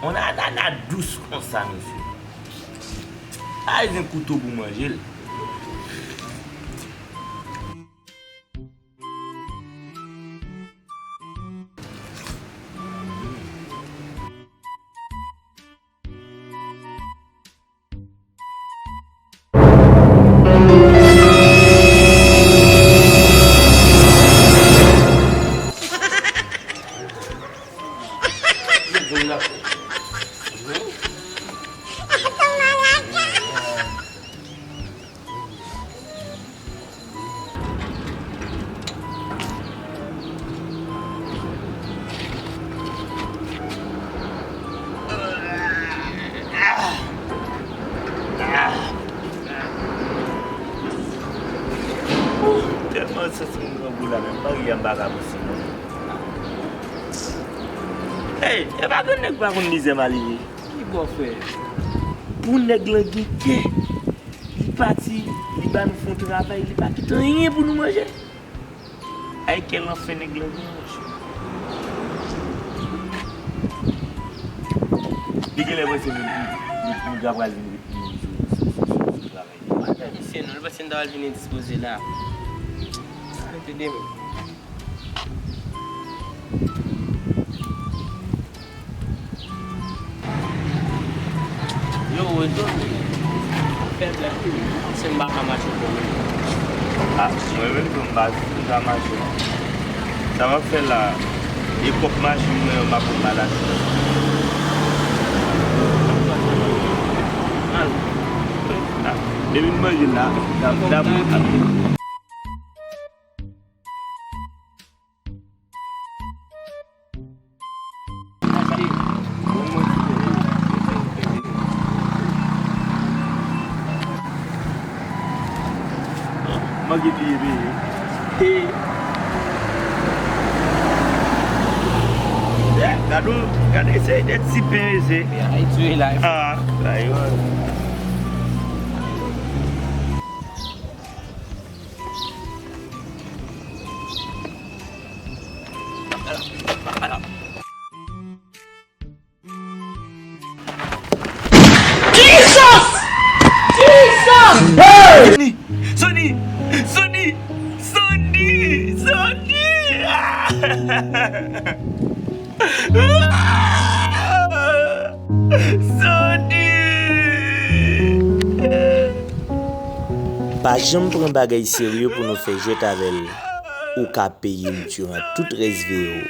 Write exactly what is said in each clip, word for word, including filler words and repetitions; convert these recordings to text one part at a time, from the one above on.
On anana dous konsa, mesye. Pa bezwen kouto pou manje l. Tèlman santi m grangou la menm, Maria, m pa ka posib. Hey, e pa grann nèg pa konn mizè m ale ye. Ki bò fè? Pou nèg lan gen kè, li pati, li ba nou fon travay, li pa kite anyen pou nou manje. Ay, kè lan fè nèg lan gen, monchè. Li genlè panse nou, nou, nou, nou ta pral vin ret mouri sou, sou, sou, sou, sou travay li. Pa fè misye non, li panse nou ta pral vin endispoze la. Mete demen. Yo, Wezo, fè blèd wi. Se m pa ka mache ankò wi. A, mwen menm tou m pa, m pa mache non. Sa m ap fè la, e kòb machin mwen yo m ap mal achte. Al. A, depi m manje la, dam, dam, Manke bliye peye. Gade, gade, se de ti pen, se. Ay, tire la. Ah, ayo. Jesus! Jesus! Hey! Sony! Sony! Sony! Sony! Sony! Ah! Sony! Pa janm pran bagay serye pou nou fè jwèt avè l. Ou ka peye l diran tout rès vi w.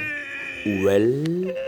Ou wè l?